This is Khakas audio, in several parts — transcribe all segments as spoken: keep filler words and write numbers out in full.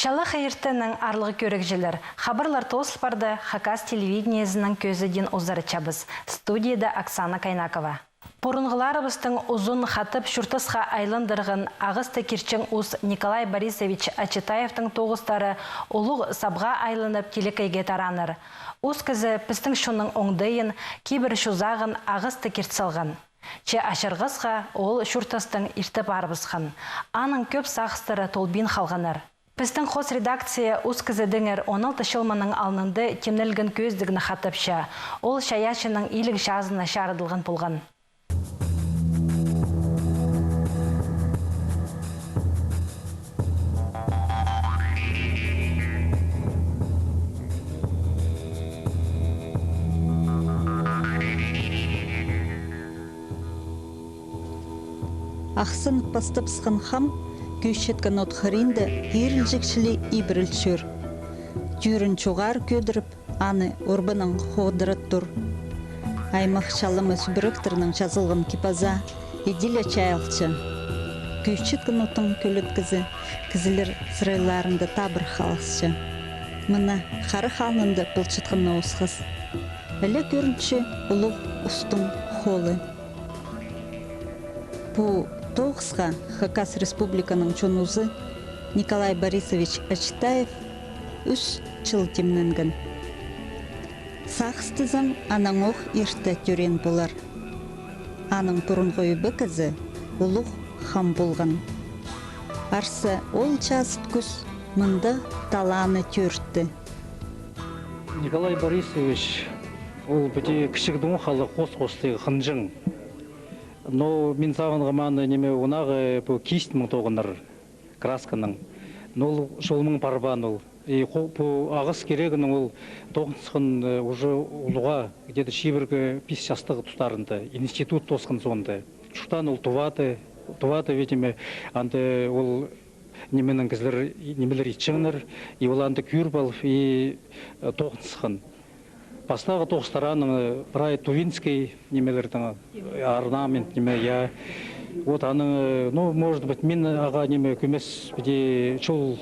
Чалахай иртеннең, аарлығ кӧрігҷілер. Хабарлар тоозыл парды, Хакас телевидениезінің кӧзідиин узаратчабыс. Студияда Оксана Кайнакова. Пурунғыларыбыстың узун хатап чуртасха айландырған Ағастығ киртчең ус Николай Борисович Ачитаевтың тоғыстары улуғ сабға айланып, телекейге тараннар. Ус кізі пістің чонның оңдайын, кибір чозағын Ағастығ кирт салған. Че ачырғасха, ол чуртастаң ирте парыбысхан. Аның кӧп сағыстары толбин халғаннар. Пістің хоос редакция ус кізідеңер он алты чыл мының алнында тимнелген кӧзідігні хатапча. Ол чайаачының иліг чазына чарыдылған полған. Ахсын пастабысхан хам кӧзіткен от хыринда ирілҷек чіли ибірілчӧр. Тӧрін чоғар кӧдіріп, аны орбанаң ходыра тур. Аймах чалымы сӱбіректернең чазылған кип-аза иди ле чайылча. Кӧзіткен оттың кӧлеткізі кізілер сырайларында табыр халасча. Мына харах алнында полчатхан на осхас. Іле кӧрінче улуғ устың холы. Пу тоғысха Хакас Республиканың чон узы Николай Борисович Ачитаев ӱс чыл тимненген. Сағыстазаң, анаң ох ирте тӧреен полар. Аның пурунғы ӧбе кізі улуғ хам полған. Арса, ол чазыт кӱс мында таланы тӧртті. Николай Борисович, ол піди кічігдең хала хоос-хоостығ хынҷаң. Но мин сағынғам аны, ниме, онағы пу кистьнең тоғынар, красканаң. Но ол чолмаң парбаан ол. И хо-, пу ағас кирегінең ол тоғынысхан, э, уже улуғ, где-то чибіргі пис частығ тустарында, институт тоосхан соонда. Чуртаан ол Тувада, Тувада, видимо, анда ол нименең кізілер, нимелер итчеңнер, и ол анда кӧріп алып, и, э, тоғынысхан. Пастағы тоғыстар аның, э, прай тувинский нимелердең, э, орнамент ниме, я. Вот аның, э, ну, может быть, мин ағаа ниме кӧмес, піди чол,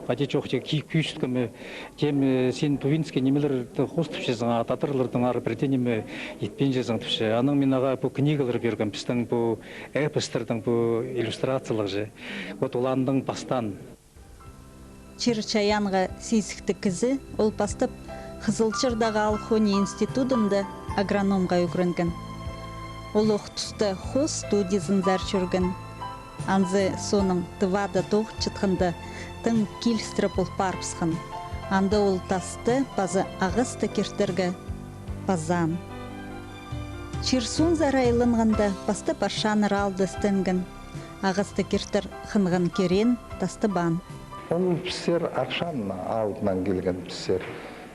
хайди чох, тик ки-, кӧзіткем, э, тем, э, син тувинский нимелерді хостапчазың, а татарлардаң ары пірдее ниме итпинчезің, тіпче. Анаң мин ағаа пу книгалар пиргем, пістің пу эпостарның пу иллюстрациялығ же. Вот ол аннаң пастаан. Чир-чайаанға сизіктіг кізі ол пастап Хызылчардағы Алхони институдында агрономға ӱгренген. Ол ох туста хоос студиязынзар чӧрген. Анзы соонаң Тывада тоғынчатханда тың килістіре пол парыбысхан. Анда ол тасты паза ағасты киртерге пазаан. Чир-суунзар айланғанда пастап Аршаннар аалда істенген. Ағасты киртер хынған киреен тастабаан. Ол піссер Аршан аалдаң килген піссер.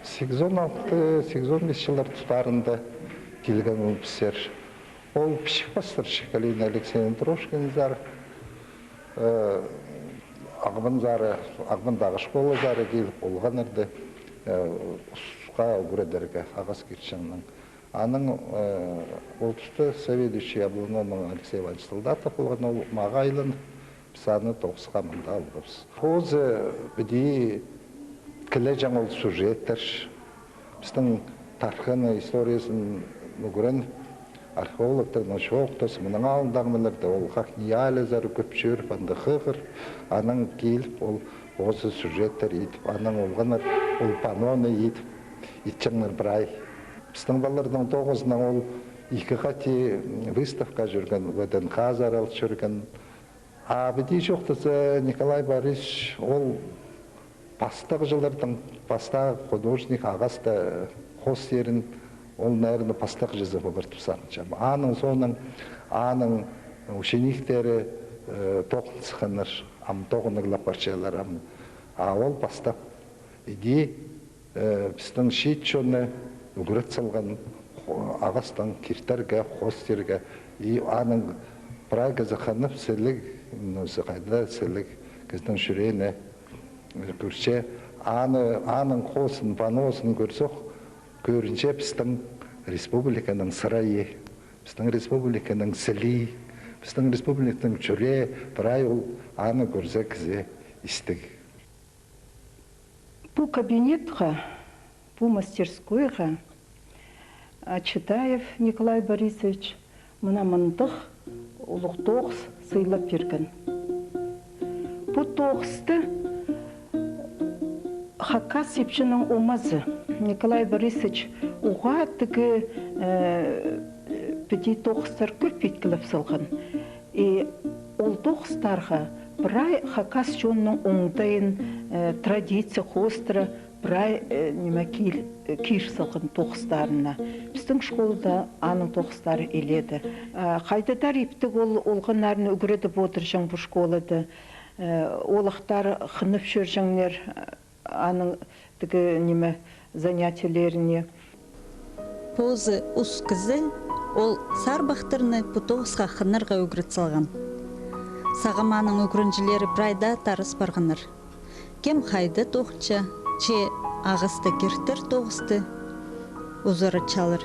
Сигізон алты, сигізон пис чыллар тустарында килген ол піссер. Ол пічік пастырчых Галина Алексеевна Трошкиназар, э, Ағбанзар, Ағбандағы школазар киліп, олғаннарды, э, усха ӱгредерге ағас киртчеңнең. Анаң, э, ол туста заведующий обланоның Алексей Иванович Солдатов полған, ол мағаа айланып, піс аны тоғысха мында алғабыс. Позы піди килеҷең ол сюжеттер. Пістің тархынның историязын ӱгреніп, археологтарнаң чоохтас, мының алнындағы нимелерде ол Хакнии ааллазар кӧп чӧріп, анда хығыр, анаң киліп, ол позы сюжеттер идіп, анаң олғаннар ол панноны идіп, итчеңнер прай. Пістің палаларның тоғызынаң ол ікі хати выставка чӧрген, ВДНХ-зар ал чӧрген. А піди чоохтаза, Николай Борисович, ол пастағҷыларның, пастағы художник, ағаста хоос сирін, ол, наверное, пастағҷызы полар тіп сағынчам. Аның соонаң, аның учениктері, э, тоғынысханнар, ам тоғынарлап парчалар, ам. А ол пастап, іди, э, пістің чиит чонны ӱгрет салған хо-, ағастаң киртерге, хоос сирге. И аның прай кізі хынып, сіліг, ну, сі хайда сіліг кізінің чӱреене, э, кӧрче. Аны, аның хоосын, панноозын кӧрзек, кӧрінче пістің республиканың сырайы, пістің республиканың сілии, пістің республиканың чӱрее, прай ол аны кӧрзе кізі истіг. Пу кабинетха, пу мастерскойға Ачытаев Николай Борисович мына мындағ улуғ тоғыс сыйлап пирген. Пу тоғысты хакас ипчінің омазы Николай Борисович уғаа тігі, э, піди тоғыстар кӧп иткілеп салған. И ол тоғыстарға прай хакас чонның оңдайын, э, традиция хоостыра прай, э, ниме, кир, э, кир салған тоғыстарына. Пістің школада аның тоғыстары иледе. Э, хайдағ-да иптіг ол олғаннарын ӱгредіп одырҷаң пу школада. Э, олахтар хынып чӧрҷеңнер, э, аның тігі, ниме, занятиелеріне. Позы ус кізі ол сарбахтарны пу тоғысха хынарға ӱгрет салған. Сағам аның ӱгренҷілері прай даа тарас парғаннар. Кем хайда тоғынча, че ағаста киртер тоғысты узаратчалар.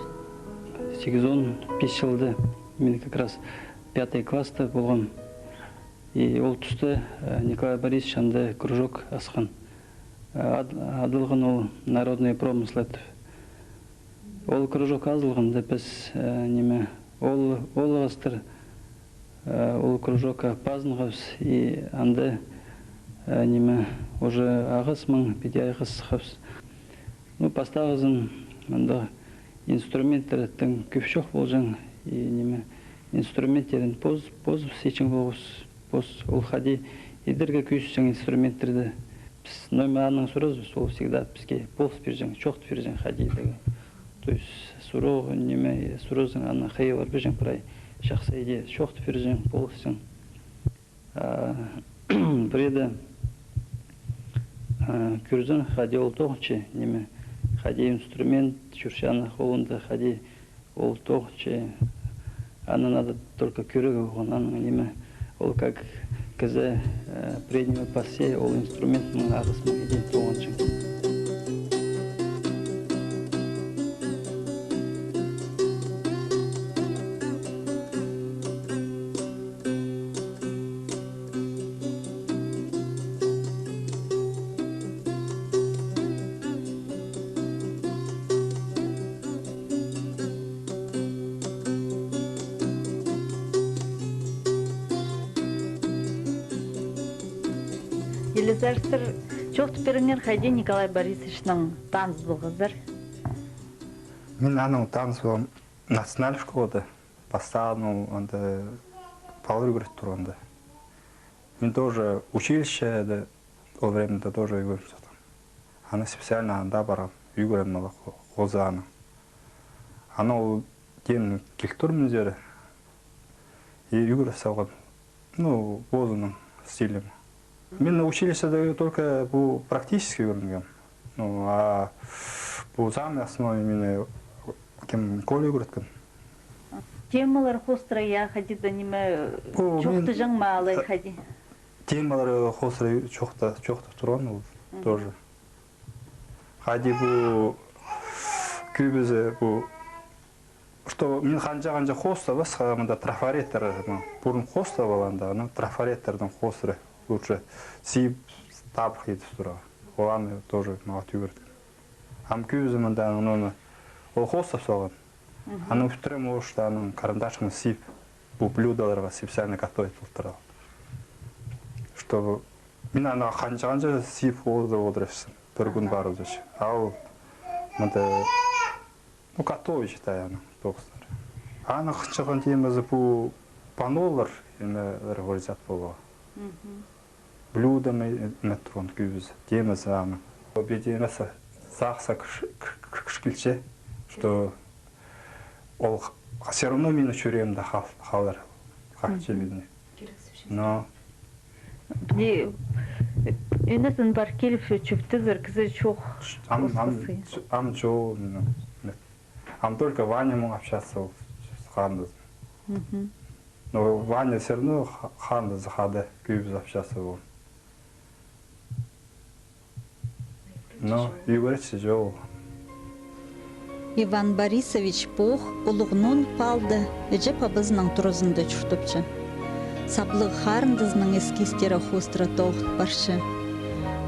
Сигізон пис чылда мин как раз пятый класста полғам. И ол туста, э, Николай Борисович анда кружок асхан. Э, ад-, адалған ол «Народные промыслы» тіп. Ол кружок азылғанда піс, э, ниме, ол, ол ағастар, э, ол кружокха пазынғабыс, и анда, э, ниме, уже ағас маң піди айғасхабыс. Ну, пастағызын, анда инструменттернің кӧп чох полҷаң, и, ниме, инструменттерін поз-, позыбыс итчең полғабыс, пос ол хайди идерге кӧзітчең инструменттерні. Піс номер аннаң сурабыс, ол всегда піске полыс пирҷең, чоохтап пирҷең хайди идерге. То есть сурығ, ниме, сурзаң, анаң хыйа пар пирҷең прай. Чахсы иди чоохтап пирҷең, полысчаң. А, пірее, а, кӧрзең, хайди ол тоғынча, ниме, хайди инструмент чӧрче аның холында, хайди ол тоғынча, аны надо только кӧрерге полған, аның, ниме, ол как кізі, э, пред ниме пасча, ол инструментнің ағас маң иди тоғынчаң. Илезер, сірер чоохтап пиріңер, хайди Николай Борисовичнең таныс полғазар? Мин аннаң таныс полғам национальный школада. Пастағын ол анда палалар ӱгрет турғанда. Мин тоже училищеде ол времяда тоже ӱгреніп сыхтым. Аны специально анда парғам, ӱгреніп аларға хо-, хоза аны. Аны ол тиин килтірген мин сірер и ӱгрет салғам. Ну, позының стилім. Мин училищеде только пу практически ӱгренгем. Ну, а пу самый основной мин кем Коля ӱгреткен. Темалар хоостыра, я, хайди-да, ниме, пу мин чоохтаҷаң ма алай, э, хайди? Темалар хоостыра чоохта-, чоохтап турған ол тоже. Хайди пу кӧбізі пу, что мин ханҷа-ханҷа хоостабас, ха, мында трафареттер, ма, пурун хоостап алғанда, аны трафареттернің хоостыра лучше сиип, табых идіп турарға. Ол аны тоже мағаа ӱгреткен. Ам кӧбізі мында, ну, ну, ол хоостап салған. Аның ӱстӱре, может, аның карандашынаң сиип, пу блюдоларға специально готовить полтыр. Чтобы мин аны ханҷа-ханҷа сиип одырып одырчам, пір кӱн парыбызар. А ол мында, ну, готовый, считай, аның тоғыстары. Аның хынчатхан темазы пу паннолар, ниме, вырезать поларға. Блюдо ниме, ниме турған кӧбізі, темазы аның. Ол педе ниме, сағысха кір-, кір-, кір-, кірче, что ол х-, всё равно минің чӱреемде хал-, халар. Хакчы мин. Но. Педе ӧнезін пар киліп чӧптезер, кізі чох. Ам, ам, ам чох, минің. Ам только Ваня муң общаться ол, харындазым. Но Ваня всё равно ха-, харындазы хада, кӧбізі общаться ол. Но ӱгретче чоғыл. Иван Борисович пох улуғ нон палда іҷе-пабазының туразында чуртапча. Саблығ харындазының эскизтері хоостыра тоғын парча.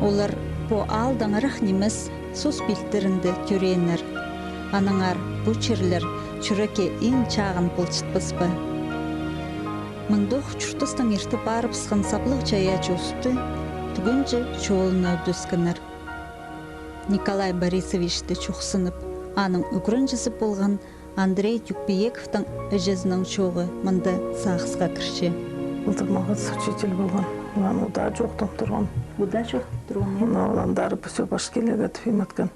Олар Пу аалдаң ырах нимес, сос пилтірінде тӧрееннер. Аннаңар пу чирлер чӱрекке иң чағын полчатпас па? Мындох чуртастаң иртіп парыбысхан саблығ чайаачы усты тӱгенҷі чолына ӧдіскеннер. Николай Борисовичті чохсынып, аның ӱгренҷізі полған Андрей Тюкпиековтың іҷезінің чооғы мында сағысха кірче. Ол даа мағат учитель полған. Ол аны удаа чоохтап турған. Удаа чоохтап турған, я? Ну, ол андар піссе Башкирияға тіп им иткен.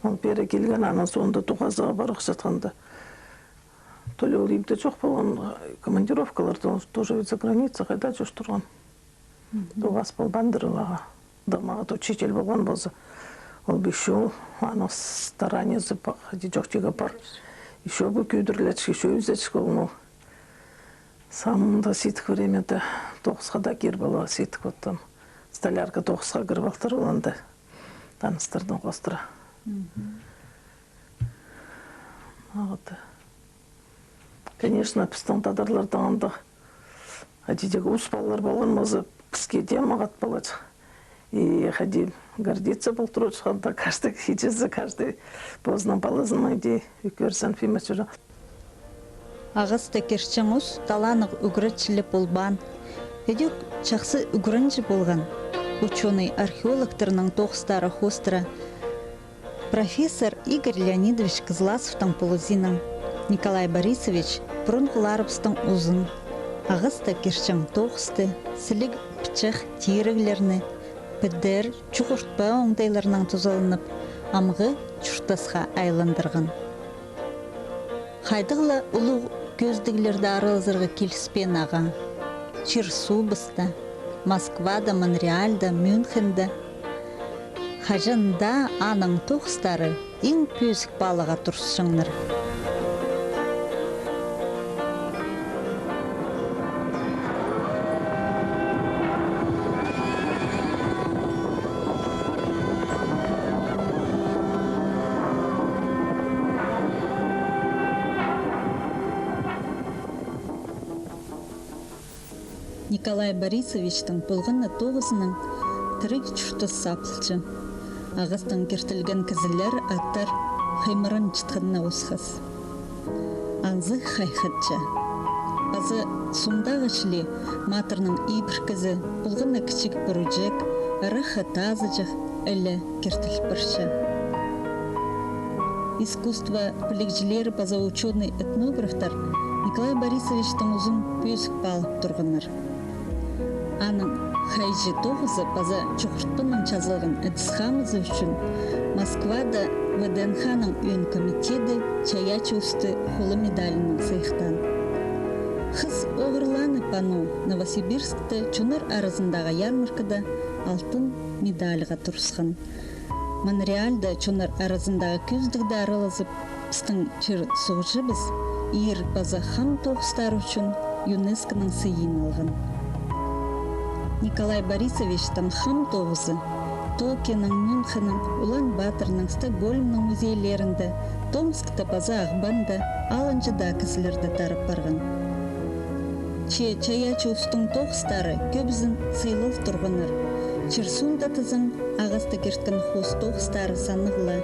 Ол пеер килген, аның соонда тоғазығға парох чатханда. То ли ол имде чох полған, командировкаларда, он тоже ведь за граница, хайда чоох турған. Мгм. Тоғас полбандыр оларға. Даа мағат учитель полған полза, ол пу ещё аның стараниезі па-, хайди чох тигі пар. Ещё пу кӧдірілче, ещё ӧзіче ол, ну. Самда сидік времяда тоғысха даа киріп ала сидік, вот там. Столярка тоғысха кіріп алтыр ол анда. Таныстардаң хоостыра. Мгм. А вот. Конечно, пістің тадарлардаң андағ, хайди тигі ус палалар полған полза, піске дее мағат поларҷых. И хайди гордиться пол турарҷых, анда каждый иҷезі, каждый позының палазынаң дее ӧкерзен пиме чӧрер. Ағаста кирчең ус талааннығ ӱгретчі ле полбаан. Ідӧк чахсы ӱгренҷі полған. Учёный-археологтарның тоғыстары хоостыра. Профессор Игорь Леонидович Кызласовтың полызинаң, Николай Борисович пурунғыларыбыстың узын. Ағаста кирчең тоғысты, сіліг пічех тиріглерні, підер, чоғыртпа оңдайларнаң тузаланып, амғы чуртасха айландырған. Хайдағ ла улуғ кӧзідіглерде аралазарға киліспеен ағаа. Чир-суубыста, Москвада, Монреальда, Мюнхенде. Хаҷан даа аның тоғыстары иң пӧзік паалаға турысчаңнар. Николай Борисовичтің полған на тоғызынаң тіріг чуртас саплча. Ағастаң киртілген кізілер, аттар хыймыранчатханына осхас. Анзы хайхатча. Паза сомдағы чіли матырның ибіркізі, полған на кічіг пӱрӱҷек, ырахха тазыҷах іле киртіліп парча. Искусство пілігҷілері паза учёный-этнографтар Николай Борисовичтің узын пӧзік паалап турғаннар. Аның хайҷы тоғызы паза чоғыртпанаң чазылған ідіс-хамызы ӱчӱн Москвада В Д Н Х-ның ӧӧн комитеті чайаачы усты хулу медалінаң сыйыхтаан. Хыс оғырланы пану Новосибирскте чоннар аразындағы ярмаркада алтын медальға турысхан. Монреальда чоннар аразындағы кӧзідігде аралазып, пістің чир-суғҷыбыс иир паза хам тоғыстары ӱчӱн ЮНЕСКО-ның сыйиин алған. Николай Борисовичтің хам тоғызы Токионың, Мюнхеннің, Улан-Баторның, Стокгольмның музейлерінде, Томскта паза Ағбанда, алынҷа даа кізілерде тарап парған. Че чайаачы устың тоғыстары кӧбізін сыйлал турғаннар. Чир-суунда тізең, ағаста кирткен хоос тоғыстары саннығ ла.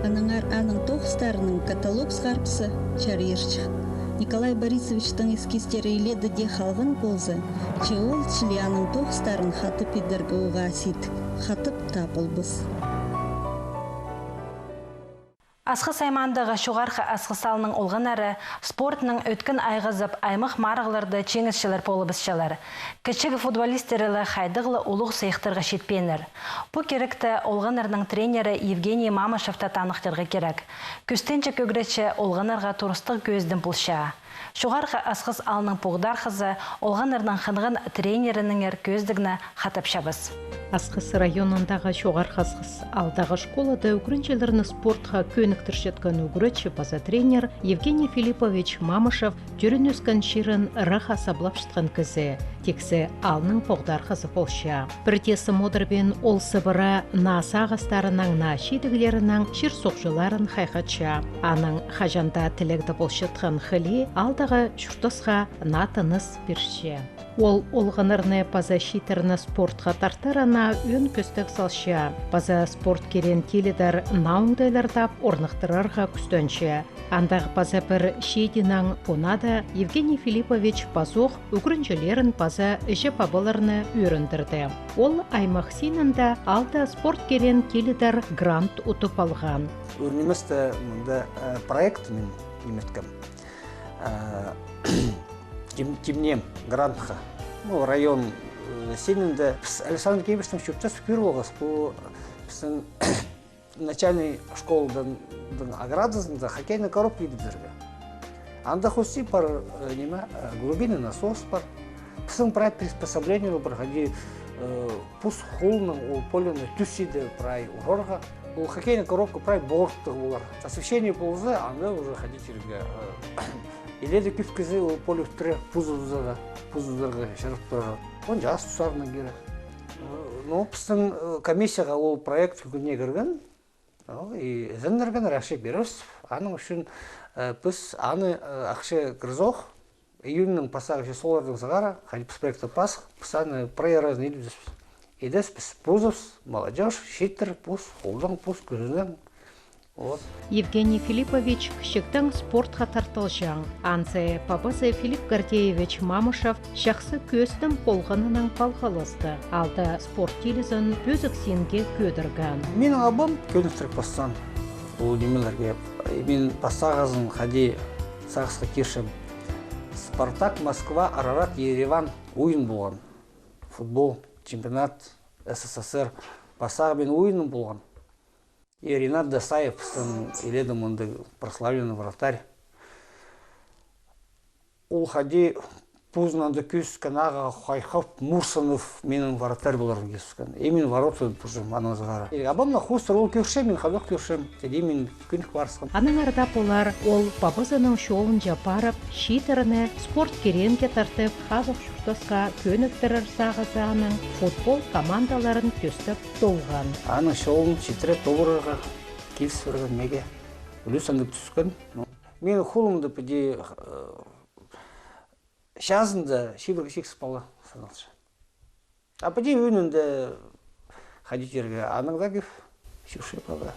Аннаңар аның тоғыстарының каталог сығарыбысса чарирҷых. Николай Борисовичтің эскизтері илееде дее халған полза, че ол чіли аның тоғыстарын хатап идерге уғаа сидік, хатап таа полбас. Асхыс аймаандағы Чоғархы Асхыс аалның олғаннары спортнаң ӧткін айғазып, аймах марығларда чиңісчілер полыбысчалар. Кічіг футболисттері ле хайдағ ла улуғ сыйыхтарға читпееннер. Пу киректі олғаннарның тренері Евгений Мамышевті таныхтирға кирек. Кӱстенҷік ӱгретчі олғаннарға турыстығ кӧзідім полча. Чоғархы Асхыс аалның поғдархазы олғаннарның хынған тренерінеңер кӧзідігні хатапчабыс. Асхыс районындағы Чоғархы Асхыс аалдағы школада ӱгренҷілерні спортха кӧніктірчеткен ӱгретчі паза тренер Евгений Филиппович Мамышев тӧреен-ӧскен чирін ырах асаблапчатхан кізі, тиксі аалның поғдархазы полча. Пірдее сымодырбин ол сыбыра наа сағыстарынаң, наа чидіглерінең чир-суғҷыларын хайхатча. Аның хаҷан даа тілегде полчатхан хылии аалдағы чуртасха наа тыныс пирче. Ол олғаннарны паза чииттерні спортха тартарына ӧӧн кӧстег салча. Паза спорт киреен тилідер наа оңдайлар таап орныхтырарға кӱстенче. Андағы паза пір чиидінең пу нада Евгений Филиппович пазох ӱгренҷілерін паза іҷе-пабаларны ӧріндірді. Ол аймах синінде алты спорт киреен тилідер грант утып алған. Ӱр ниместе мында, э, проект мин ниметкем. Э, тим-, тимнеем грантха. Ну, район, э, синінде піс Александр Кибіштің чуртас пӱӱр полғабыс, пу пістің начальный школадың оградазында хоккейный коробка идібізерге. Анда хости пар, э, ниме, э, глубинный насос пар. Пістің прай приспособлениелер пар, хайди, э, пус холнаң ол полені тӱс иде прай урарға. Ол хоккейный коробка прай борттығ полар. Освещение полза, анда уже хайди тирге, э, иледе кӧп кізі ол поле ӱстӱре пузыбызарға, пузыбызарға чарап турарға. Онҷа ас тусарына кирек. Ну, пістің, э, комиссияға ол проект кӧңніне кірген. Ол, и ізеннергеннер, ахча пирербіс. Аның ӱчӱн, э, піс аны, э, ахча кірзох, июньның пастағы числолардаң сығара, хайди піс проектті пас, піс аны прай аразын идібіс. Идібіс піс пузыбыс, молодёжь, чииттер, пус, холдаң, пус, кӱзінең. Вот. Евгений Филиппович кічігдең спортха тартылҷаң. Анзы пабазы Филипп Гордеевич Мамышев чахсы кӧстең полғанынаң палғалысты. Алты спорт тилізін пӧзік синге кӧдірген. Минің абам кӧністіріп пастаан ол нимелерге. Мин пастағызын хайди сағысха кирчем. Спартак, Москва, Арарат, Ереван ойын полған. Футбол, чемпионат С С С Р. Пастағы мин ойыным полған. И Ринат Досаев, пістің иледе мындағ прославленный вратарь. Ол хайди позын анда кӧзіткен, ағаа хайхап, мурсанып, минің вратарь поларым кӧзіткен. И мин воротада турчам, анаң сығара. И абам на хоостыра ол кӧрче, мин хайдағ кӧрчем. Теде мин кӧнік парысхам. Аннаңар даа полар, ол пабазының чолынҷа парып, чииттерні спорт киреенге тартып, хазых чуртасха кӧніктірер сағызы аның футбол командаларын тӧстеп толған. Аның чолын читіре тоғырарға киліс парған меге. Ӱлӱс андағ тӱскен. Ну, минің холымда піди, э, чазында чибіргі сигіс пала саналча. А піди ӧӧнінде хайди тирге, анаң даа кӧп чӧрче пала.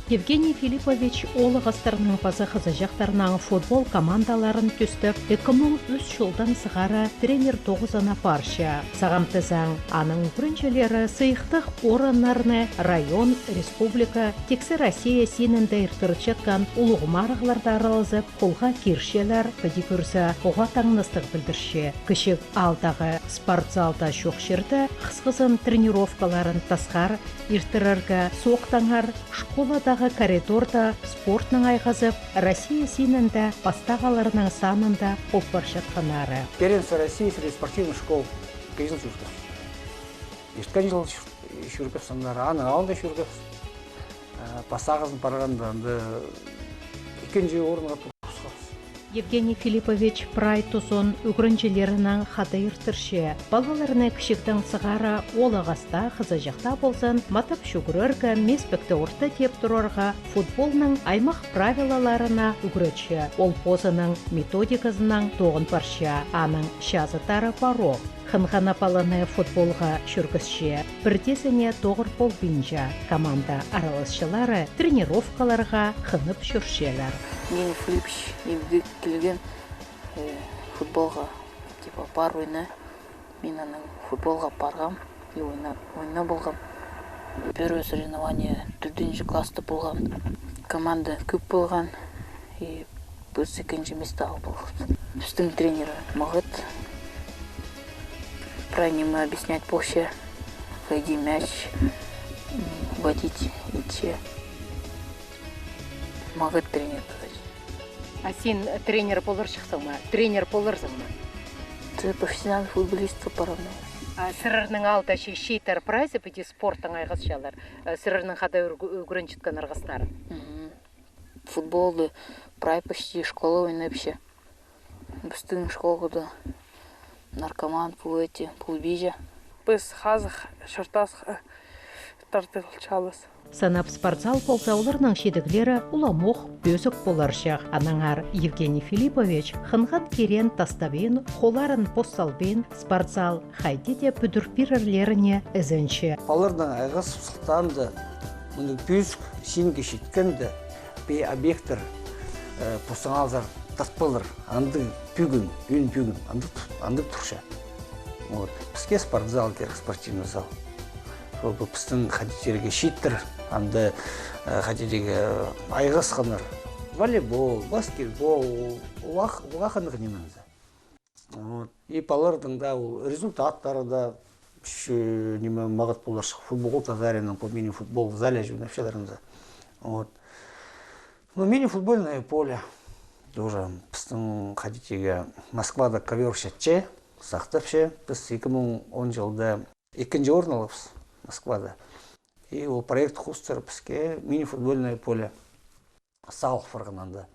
Евгений Филиппович оолағастарның паза хызыҷахтарның футбол командаларын тӧстеп, ікі муң ӱс чылдаң сығара тренер тоғызына парча. Сағам тізең, аның ӱгренҷілері сыйыхтығ орыннарны район, республика, тиксі Россия синінде иртірілчеткен улуғ марығларда аралазып, холға кирчелер, піди кӧрзе, оға таңнастығ пілдірче. Кічіг аалдағы спортзалда чох чирде хысхызын тренировкаларын тасхар иртірерге, соохтаңар школадағы коридорда спортнаң айғазып, Россия синінде пастағыларның санында пол парчатханнары. Первенство России среди спортивных школ кізіл чуртас. Ирткен чыл чӱр-, чӱргебіс андар, аның алнында чӱргебіс. Э, пастағызын парғанда, анда ікінҷі орынға турысхабыс. Евгений Филиппович прай тузын ӱгренҷілерінең хада иртірче. Палаларны кічігдең сығара оолағаста, хызыҷахта ползын, матап чӱгӱрерге, мес пекті орта тип турарға, футболның аймах правилаларына ӱгретче. Ол позының методиказынаң тоғын парча, аның чазыттары пар ох. Хынған на паланы футболға чӧргісче, пірдеезіне тоғыр полбинча. Команда араласчылары тренировкаларға хынып чӧрчелер. Евгений Филиппович ибге килген, э, футболға, типа, пар ойна. Мин анаң футболға парғам и ойна-, ойнап алғам. Первое соревнование тӧртінҷі класста полған. Команда кӧп полған. И піс ікінҷі место алып алғабыс. Пістің тренер мағат прай ниме объяснять полча, хайди мяч, м, водить итче. Мағат тренер, короче. А син тренер поларҷыхсың ма? Тренер поларзың ма? Ты профессиональный футболист по равному. А сірернің аалда чи-, чииттер прайзы піди спорттаң айғасчалар. Э, сірернің хада ӱр-, ӱгренчеткен ырғыстар. Мгм. Футболды прай почти школа ойнапча. Пістің школада наркоман пу эти, пу бижа. Піс хазых чуртасха тартылчабыс. Сынап спортзал полза, оларның чидіглері уламох, пӧзік поларҷых. Аннаңар Евгений Филиппович хынған киреен тастабин, холларын пос салбин, спортзал хайди даа пӱдір пирерлеріне ізенче. Палаларның айғазып сыхтаанда, мындағ пӧзік синге читкенде, пе объекттер, э, пос салзар, тартпалар, андағ пӱӱн, ӧӧн пӱӱн, андағ, андағ турча. Вот. Піске спортзал кирек, спортивный зал. Чтобы пістің хайди тирге чииттер, анда, э, хайди тирге, э, айғасханнар. Волейбол, баскетбол, улах, улах андағ ниме. Вот. И палаларның даа ол результаттары даа, ш-, ниме, мағат поларҷых, футбол, Татарияның по мини-футбол зале чӧнепчелер анда. Вот. Ну, мини-футбольное поле. Тоже пістің хайди тирге Москвада ковёр чатча, сахтапча, піс ікі муң он чылда ікінҷі орын алғабыс Москвада. И ол проект хоостыра піске мини-футбольное поле салып парған анда.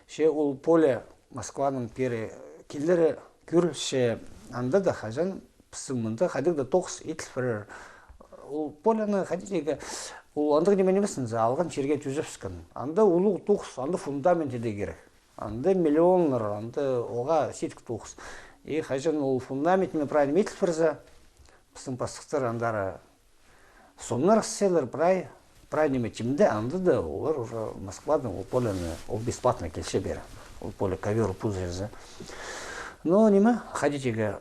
Че ол поле Москваның пеер килері кӧрілче анда даа, хаҷан пістің мында хайдағ даа тоғыс иділ парар. Ол полені хайди тирге, ол андағ ниме нимес, анда алған чирге тӱзепскен. Анда улуғ тоғыс, анда фундаменті дее кирек. Анда миллионнар, анда оға сидік тоғыс. И хаҷан ол фундаментіме прай ниме иділ парза, пістің пастыхтар андар сомнар ысчалар прай, прай ниме тимде, анда даа олар уже Москвадаң ол полені, ол бесплатно килче пеер. Ол поле ковёр пузырьза. Но ниме, хайди тирге,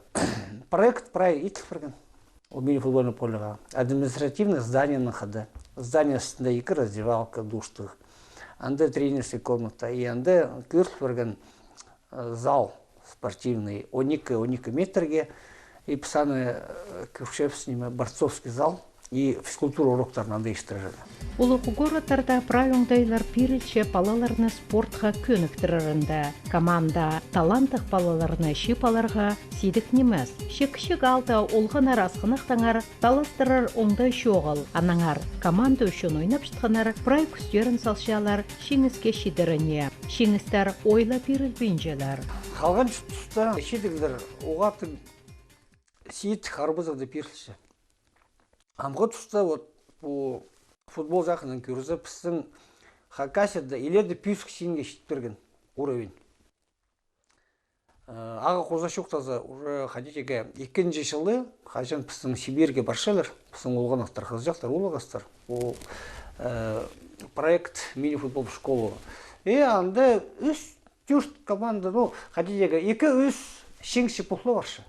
проект прай иділ парған. Ол мини-футбольный полеға. Административный зданиенің хада. Здание астында ікі раздевалка, душтығ. Анда тренерский комната. И анда кӧріл парған, э, зал спортивный, он ікі, он ікі метрге. И піс аны, э, кӧрчебіс, ниме, борцовский зал. И физкультура уроктарын анда истірерлер. Улуғ городтарда прай оңдайлар пирілче палаларны спортха кӧніктірерінде. Команда таланттығ палаларны чыып аларға сидік нимес. Чик-чик аалда олғаннар асхынахтаңар таластырар оңдай чоғыл. Аннаңар команда ӱчӱн ойнапчатханнар прай кӱстерін салчалар чиңіске читеріне. Чиңістер ойла пирілбинчелер. Халған туста чидіглер уғаа тың сидік, арбазығ даа пирілче. Амғы туста вот пу футбол саханаң кӧрзе, пістің Хакасияда иледе пӧзік синге чит пирген уровень. Э, ағаа хоза чоохтаза, уже хайди тирге ікінҷі чылы, хаҷан пістің Сибирьге парчалар, пістің олғанахтар, хызыҷахтар, улуғ хыстар. Ол, э, проект мини-футбол в школу. И анда ӱс, тӧрт команда, ну, хайди тирге, ікі-ӱс чиңісчі пол ла парча.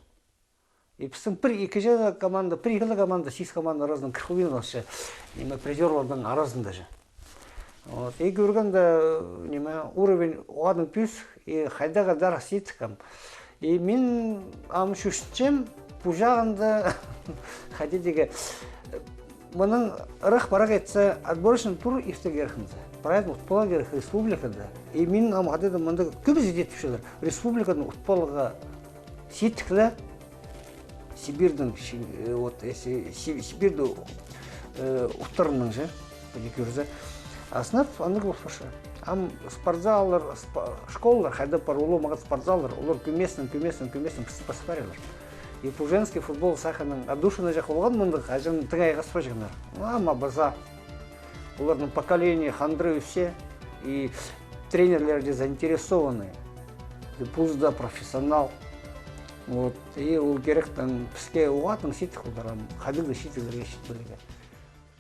И пістің пір-ікі чаа команда, пір-ікі ле команда, сигіс команда аразынаң кір полбин алча, ниме, призёрларның аразында ча. Вот. И кӧргенде, ниме, уровень уғаа тың пӧзік, и хайдағ-да сидік ам. И мин ам чӧрчем, пу чағында, хайди тирге, мының ырах парарға итсе, отборочный тур иртірерге кирек ынза. Прайзын утып аларға кирек республикада. И мин ам хайди даа мында кӧбізі тіпчелер. Республиканы утып аларға сидік ле, Сибирьдің, Си-, э, вот, если Си-, Сибирьді, э, уттарының же, піди кӧрзе. А сынап, андағ полып парча. Ам спортзаллар, спо-, школалар, хайда пар улуғ маңат спортзаллар, олар кӧместең, кӧместең, кӧместең піс-, пас парарлар. И пу женский футбол саханаң отдушинаҷах полған мындағ, хаҷан тың айғаспаҷаңнар. Ну, ам абаза. Оларның поколение хандыра ӧсче, и тренерлер дее заинтересованный. И позы даа профессионал. Вот. И ол кирек тың піске уғаа тың сидік полар, ам хайдағ даа чидіглерге чит пирерге.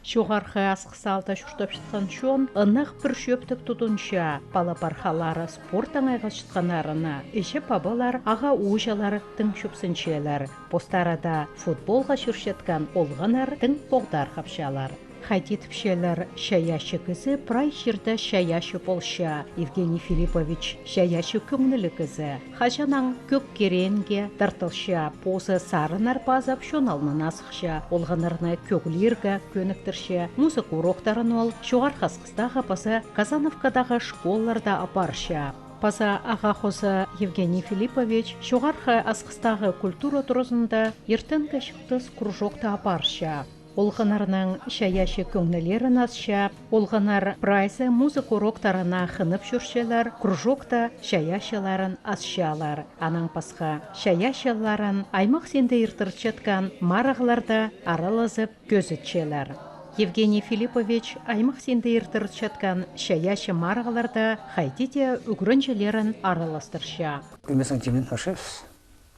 Чоғархы Асхыс аалда чуртапчатхан чон ынағ пір чӧптіг тудынча, пала-пархалары спорттаң айғасчатханнарына, іҷе-пабалар, аға-ууҷалар тың чӧпсінчелер. Постары даа футболға чӧрчеткен олғаннар тың поғдархапчалар. Хайди тіпчелер, чайаачы кізі прай чирде чайаачы полча. Евгений Филиппович чайаачы кӧңніліг кізі. Хаҷан ам кӧг киреенге тартылча, позы сарыннар пазып, чон алнына сыхча, олғаннарны кӧглирге кӧніктірче, музыка уроктарын ол Чоғархы Асхыстағы паза Казановкадағы школаларда апарча. Паза аға хоза Евгений Филиппович Чоғархы Асхыстағы культура туразында иртенгі чылтыс кружокты апарча. Олғаннарның чайаачы кӧңнілерін асча, олғаннар прайзы музыка уроктарына хынып чӧрчелер, кружокта чайаачыларын асчалар. Анаң пасха, чайаачыларын аймах синде иртірчеткен марығларда аралазып кӧзітчелер. Евгений Филиппович аймах синде иртірілчеткен чайаачы марығларда хайди даа ӱгренҷілерін араластырча. Кӧместің тимнеен парчабыс.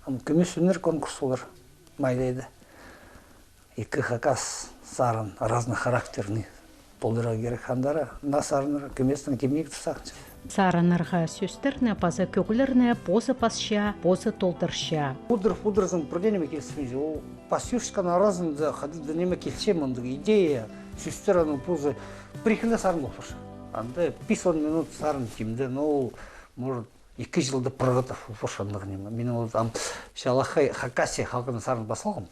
Ам кӧмес ӱннер конкурс полар майда айда. Ікі хакас сарын, разный характерный, толдырарға кирек. Андар наа сарыннар кӧместің тимнеен турза сағынчам. Сарыннарға сӧстерні паза кӧглерні позы пасча, позы толдырча. Пудыр, пудырзың пірдее ниме киліспинче. Ол пасчатхан аразында хайдағ-да ниме килче, мындағ идея, сӧстер, аның позы пір-ікі сарын полып парча. Анда пис-он минут сарын тимнеен, но ол, может, ікі чылда пір хатап полып парча андағ ниме. Минің ол ам чалахай Хакасия халғының сарын пас салғам.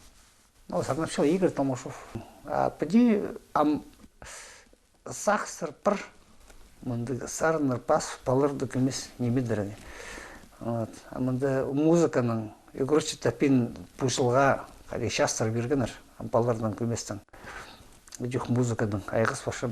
Ну, сарнапча Игорь Томашов. А піди ам сағыстар пар, мындағ сарыннар пас, палаларды кӧмес ниме идерге. Вот. А мында музыканың ӱгретчі таппин, пу чылға хайди частар пиргеннер, ам палаларның кӧместең. Ідӧк музыканың айғас парчам.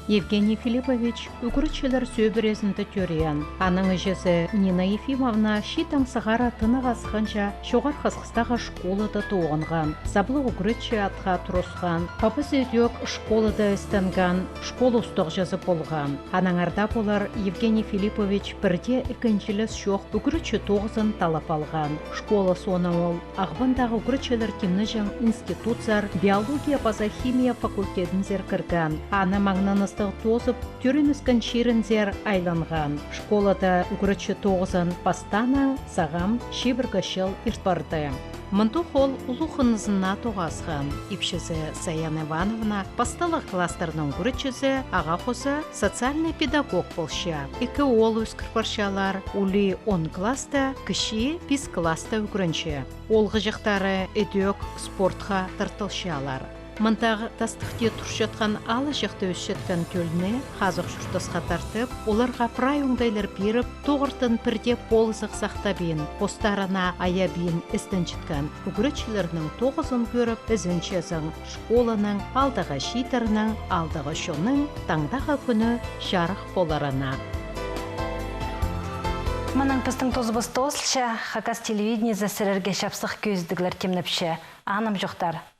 Евгений Филиппович ӱгретчілер сӧбірезінде тӧреен. Аның іҷезі Нина Ефимовна чииттең сығара тынағ асханҷа Чоғархы Асхыстағы школада тоғынған, саблығ ӱгретчі атха турысхан. Пабазы ідӧк школада істенген, школа устағҷызы полған. Аннаңар даа полар Евгений Филиппович пірдее ікінҷілес чох ӱгретчі тоғызын таллап алған. Школа соонаң ол Ағбандағы ӱгретчілер тимнеҷең институтсар, биология паза химия факультедінзер кірген. Аны маңнаныстығ тоозып, тӧрееніскен чирінзер айланған. Школада ӱгретчі тоғызын пастаанаң сағам чибіргі чыл ирт парды. Мындох ол улуғ хынызына тоғасхан. Ипчізі Саяна Ивановна пасталығ класстарның ӱгретчізі, ағаа хоза социальный педагог полча. Ікі оол ӧскір парчалар, улии он класста, кічии пис класста ӱгренче. Оолғыҷахтары ідӧк спортха тартылчалар. Мындағ тастыхти турчатхан алачахта ӧсчеткен тӧлні хазых чуртасха тартып, оларға прай оңдайлар пиріп, тоғыртын пірдее полызығ сахтабин, постарына айабин істенчеткен ӱгретчілернің тоғызын кӧріп, ізенчезің школаның, аалдағы чииттернің, аалдағы чонның таңдағы кӱні чарых поларына. Мынаң пістің тузыбыс тоозылча. Хакас телевидениезі сірерге чапсых кӧзідіглер тимнепче. Анымҷохтар.